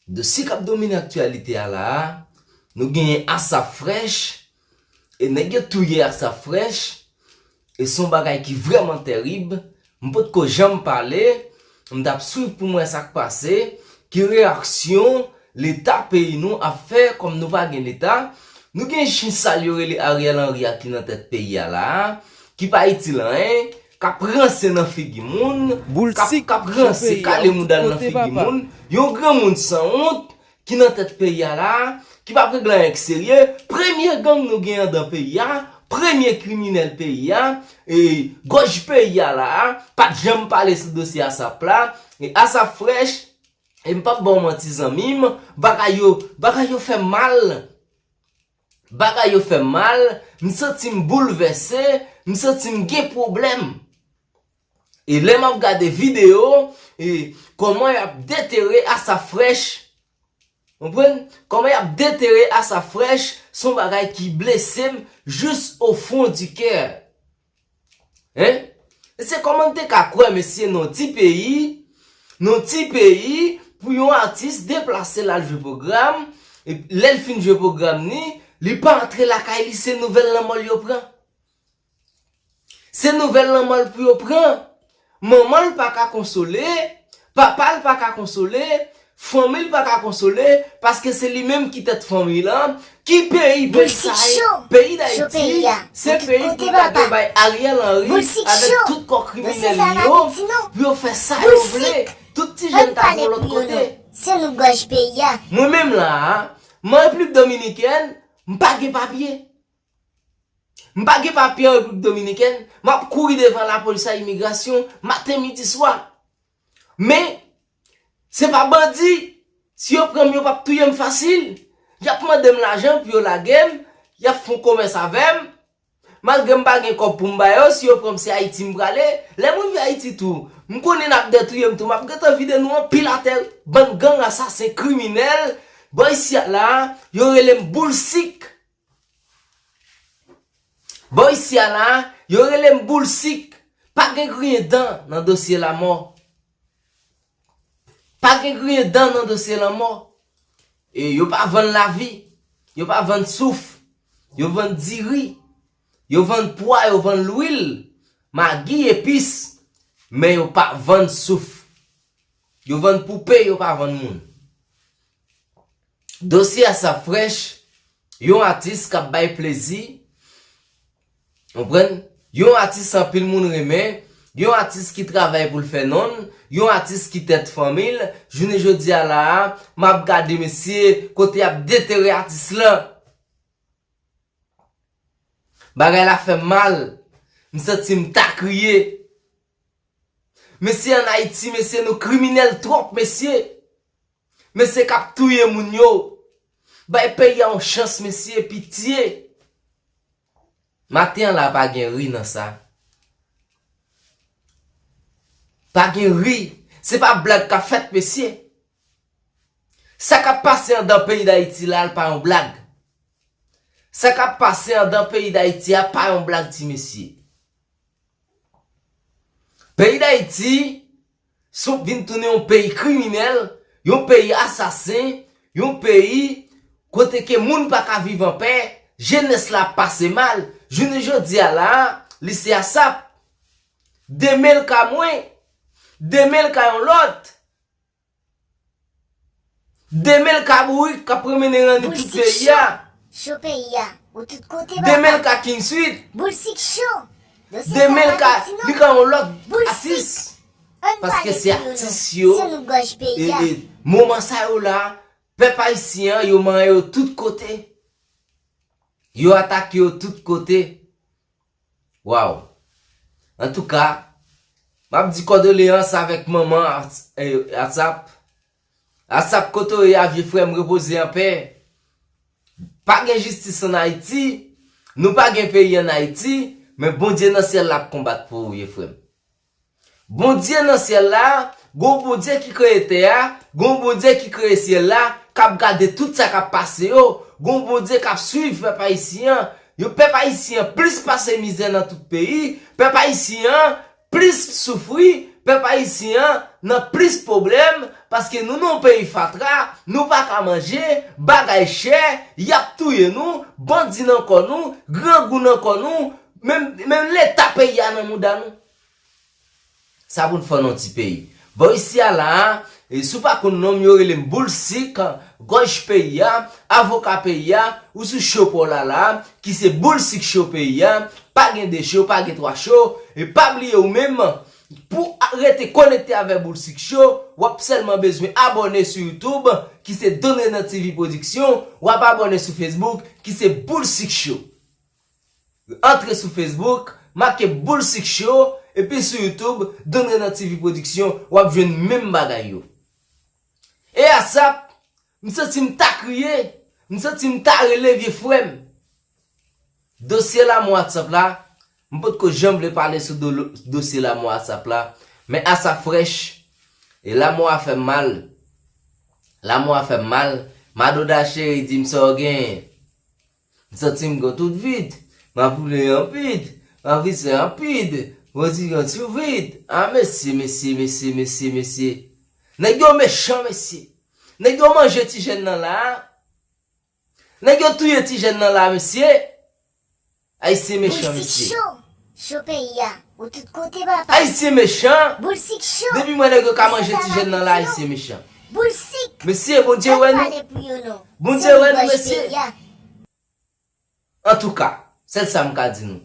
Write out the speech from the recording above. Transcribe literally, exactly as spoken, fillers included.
Dosye k ap domine aktyalite a la a, nou genyen Asap Fresh, e nèg yo touye Asap Fresh, e se yon bagay ki vrèman tèrib. M potko janm pale, m t ap swiv pou m wè sa k pase, ki reyaksyon Leta peyi nou ap fè kòm nou pa gen Leta. Nou gen chen sal yo rele Ariel Henry a ki nan tèt peyi a la a, ki pa itil anyen, k ap ranse nan figi moun, k ap, k ap ranse, kale mouda l nan figi moun, yon granmoun sanwont ki nan tèt peyi a la a, ki p ap regle anyen k serye, premye gang nou gen anndan peyi a, premye kriminèl peyi a, e gòj peyi a la a, pa t janm pale sou dosye Asap la, e Asap Fresh, e m p ap ba w manti zanmi m, bagay yo, bagay yo fè m mal. Bagay yo fè m mal, m santi m boulvèse, m santi m gen pwoblèm. E lè m ap gade videyo, e kòman y ap detere Asap Fresh, konprann? Kòman y ap detere Asap Fresh, se yon bagay ki blese m jis o fon di kè. Hein? E se kòman n te ka kwè, mesye, nan yon ti peyi, nan yon ti peyi, pou yon atis deplase l al jwe pwogram, e lè l fin jwe pwogram ni, li pa antre lakay li, se nouvèl lanmò l yo pran. Se nouvèl lanmò l pou yo pran. Manman l pa ka konsole, papa l pa ka konsole, fanmi l pa ka konsole, paske se li menm ki tèt fanmi lan. Ki peyi peyi sa ye? Peyi Dayiti, se peyi pou ta te bay Ariel Henry avèk tout kò kriminèl li yo, pou yo fè sa yo vle. Tout ti jèn ta pran lòt kote. Se nou gòj peyi a. Mwen menm la a, mwen Repiblik Dominikèn, m pa gen papye. M pa gen papye an Repiblik Dominikèn, m ap kouri devan lapolis ak imigrasyon, maten, midi, swa. Men, se pa bandi, si yo pran m, yo p ap touye m fasil. Y ap mande m lajan pou yo lage m, y ap fè yon komès avè m. Malgre m pa gen kòb pou m ba yo, si yo pran m, se Ayiti m prale. Lè m rive Ayiti tou, m konnen n ap dètouye m tou, m ap gentan vide nou anpil atè, bann gang, asasen, kriminèl. Bò isi a la, yo rele m Boul Sik. Bò isi a la, yo rele m Boul Sik. Pa gen griyen dan nan dosye lanmò. Pa gen griyen dan nan dosye lanmò. E yo pa vann lavi. Yo pa vann souf. Yo vann diri. Yo vann pwa, yo vann lwil, magi, epis. Men yo pa vann souf. Yo vann poupe, yo pa vann moun. Dosye Asap Fresh, yon atis k ap bay plezi, konprann? Yon atis anpil moun renmen, yon atis ki travay pou l fè non l, yon atis ki tèt fanmi l. Jounen jodi a la a, m ap gade, mesye, kote y ap detere atis lan. Bagay la fè m mal. M santi m ta kriye. Mesye, ann Ayiti, mesye, nou kriminèl twòp, mesye. Mesye k ap touye moun yo. Bay peyi a yon chans, mesye, pitye. Maten an la, pa gen ri nan sa. Pa gen ri. Se pa blag k ap fèt, mesye. Sa k ap pase anndan peyi Dayiti la, l pa yon blag. Sa k ap pase anndan peyi Dayiti a pa yon blag, ti mesye. Peyi Dayiti sot vin tounen yon peyi kriminèl, yon peyi asasen, yon peyi kote ke moun pa ka viv anpè, jenès la ap pase mal. Jounen jodi a la, li se Asap. Demen l ka mwen, demen l ka yon lòt. Demen l ka Bourik k ap renmennen ranni tout peyi a. Cho peyi a, ou tout kote papa. Demen l ka King Sweet. Boul Sik Cho. Demen l ka, li ka yon lòt atis. Paske se atis yo, e, e, moman sa yo la, pèp ayisyen an, yo manyen yo tout kote. Yo atake yo tout kote. Waw. Antouka, m ap di kondoleyans avèk manman As-, eh, Asap. Asap, kote w ye a, vye frè m, repoze anpè. Pa gen jistis ann Ayiti, nou pa gen peyi ann Ayiti, men Bondye nan syèl la ap konbat pou ou, vye frè m. Bondye nan syèl la, gon Bondye ki kreye tè a, gon Bondye ki kreye syèl la, k ap gade tout sa k ap pase yo, gon Bondye k ap swiv pèp ayisyen an. Yo, pèp ayisyen an plis pase mizè nan tout peyi, pèp ayisyen an plis soufri, pèp ayisyen an nan plis pwoblèm, Paske nou nan yon peyi fatra, nou pa ka manje, bagay chè, y ap touye nou, bandi nan kò nou, grangou nan kò nou, menm, menm leta peyi a nan mouda nou. Sa pou n fè nan ti peyi. Bò isi a la a, e si w pa konn non m, yo rele m Boul Sik, gòj peyi a, avoka peyi a, ou sou cho pa w la la a, ki se Boul Sik Cho peyi a, pa gen de cho, pa gen twa cho, e pa bliye ou menm, pou a- rete konekte avè Boul Sik Cho, w ap sèlman bezwen abòne sou YouTube, ki se Don Renan T V Production, w ap abòne sou Facebook, ki se Boul Sik Cho. Antre sou Facebook, make Boul Sik Cho, epi sou YouTube, Don Renan T V Production, w ap jwenn menm bagay yo. E ASAP, m santi m ta kriye, m santi m ta rele vye frè m. Dosye lanmò ASAP la, m potko janm vle pale sou do- dosye lanmò ASAP la, men ASAP frèch, e lanmò a fè m mal. Lanmò a fè m mal. Madoda cheri, di m sa w genyen. M santi m gen tout vid. M ap woule an pid. M ap vise an pid. Mwen di yon ti vid. A mesye, mesye, mesye, mesye, mesye. Nèg yo mechan, mesye. Nèg yo manje ti jèn nan la a. Nèg yo touye ti jèn nan la, mesye. Ayisyen mechan, mesye. Boul Sik Cho. Cho peyi a. Ou tout kote, papa. Ayisyen mechan. Boul Sik Cho. Depi m wè nèg yo ka manje ti jèn nan la, Ayisyen mechan. Boul Sik. Mesye, Bondye wè nou. Bondye wè nou, mesye. Antouka, sèl sa m ka di nou.